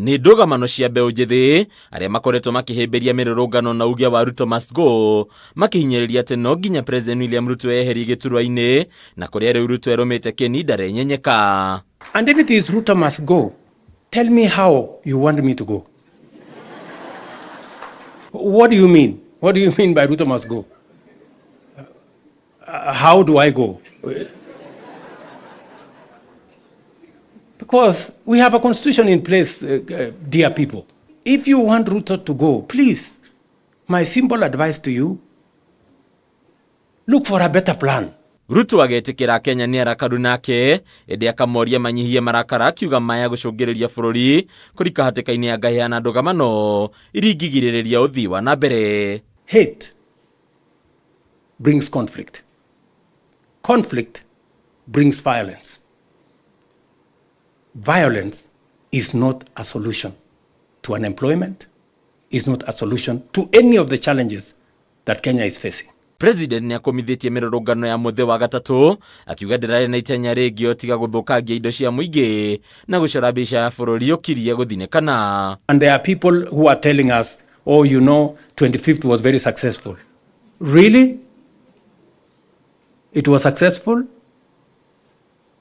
Nĩ ndũgamano cia mbeũ njĩthĩ arĩa makoretwo makĩhĩmbĩria mĩrũrũngano na uge wa Ruto must go, makĩhinyĩrĩria atĩ no nginya President William Ruto eherie gĩturwa-inĩ na kũrĩa rĩu Ruto erũmĩte kĩni ndarenyenyeka. And if it is Ruto must go, tell me how you want me to go. What do you mean? What do you mean by Ruto must go? How do I go? Because we have a constitution in place, dear people. If you want Ruto to go, please, my simple advice to you, look for a better plan. Ruto agetĩkĩra Kenya nĩ arakaru nake ĩndĩ akamoria manyihie marakara, akiuga maya gũcũngĩrĩria bũrũri kũrika hatĩka-inĩ ya ngahĩha na ndũgamano iria ingĩgirĩrĩria ũthii wa na mbere. Hate brings conflict. Conflict brings violence. Violence is not a solution to unemployment, is not a solution to any of the challenges that Kenya is facing. President nĩ akũmithĩtie mĩrũrũngano ya mũthĩ wa gatatũ, akiuga ndĩrarĩ na itenya rĩngĩ o tiga gũthũkangia indo cia mũingĩ na gũcora mbica ya bũrũri ũkirie gũthinĩkana. And there are people who are telling us, oh, 25th was very successful. Really? It was successful?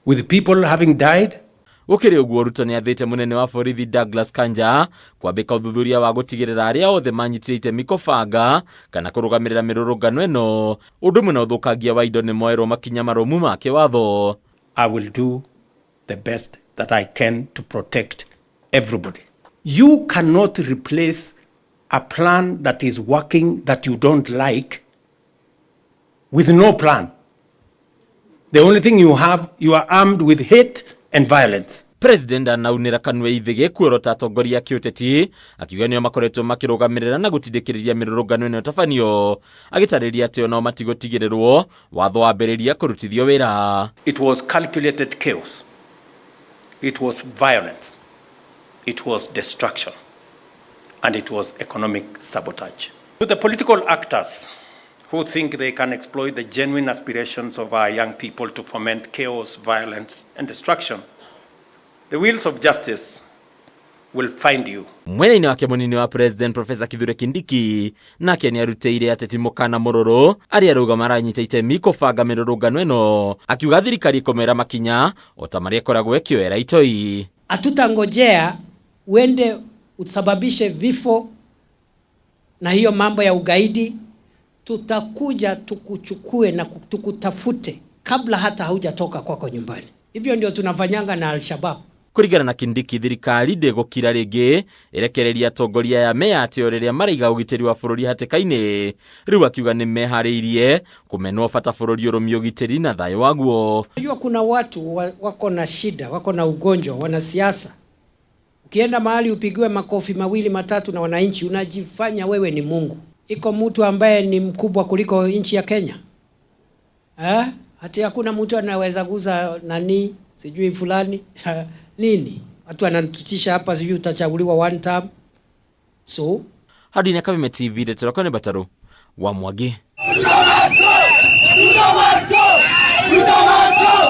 With people having died? Gũkĩrĩ ũguo, Ruto nĩ athĩte mũnene wa borithi Douglas Kanja kwambĩka ũthuthuria wa gũtigĩrĩra arĩa othe manyitire itemi kũbanga kana kũrũgamĩrĩra mĩrũrũngano ĩno ũndũ ũmwe na ũthũkangia wa indo nĩ moerwo makinya marũmu ma kĩwatho. I will do the best that I can to protect everybody. You cannot replace a plan that is working that you don't like with no plan. The only thing you have, you are armed with hate and violence. President anaunĩra kanua ithĩgĩ kuorota atongoria a kĩũteti, akiuga nĩo makoretwo makĩrũgamĩrĩra na gũtindĩkĩrĩria mĩrũrũngano ĩno ĩtabanio, agĩtarĩria atĩ onao matigũtigĩrĩrwo watho wambĩrĩria kũrutithio wĩra. It was calculated chaos. It was violence. It was destruction. And it was economic sabotage. To the political actors who think they can exploit the genuine aspirations of our young people to foment chaos, violence, and destruction, the wheels of justice will find you. Mwena-inĩ wake, mũnini wa President Professor Kithure Kindiki nake nĩ arutĩire ateti mũkana mũrũrũ arĩa arauga maranyita itemi kũbanga mĩrũrũngano ĩno, akiuga thirikari ĩkũmera makinya o ta marĩa ĩkoragwo ĩkĩoera itoi. Hatutangojea uende usababishe vifo na hiyo mambo ya ugaidi. Tutakuja tukuchukue na tukutafute kabla hata haujatoka kwako nyumbani. Hivyo ndio tunafanyanga na Al-Shabaab. Kũringana na Kindiki, thirikari ndĩgũkira rĩngĩ ĩrekereria atongoria aya meyate o rĩrĩa maraiga ũgitĩri wa bũrũri hatĩka-inĩ. Rĩu akiuga nĩ meharĩirie kũmenwo bata bũrũri ũrũmie ũgitĩri na thayũ waguo. Unajua kuna watu wako na shida, wako na ugonjwa, wanasiasa. Ukienda mahali upigiwe makofi mawili matatu na wananchi, unajifanya wewe ni Mungu. Iko mtu ambaye ni mkubwa kuliko nchi ya Kenya? Eh? Hati hakuna mtu anaweza guza nani, sijui fulani nini. Watu wanatutisha hapa, sijui utachaguliwa one term. So Hadi na Kameme TV, ndetero nĩ Bataru wa Mwangi.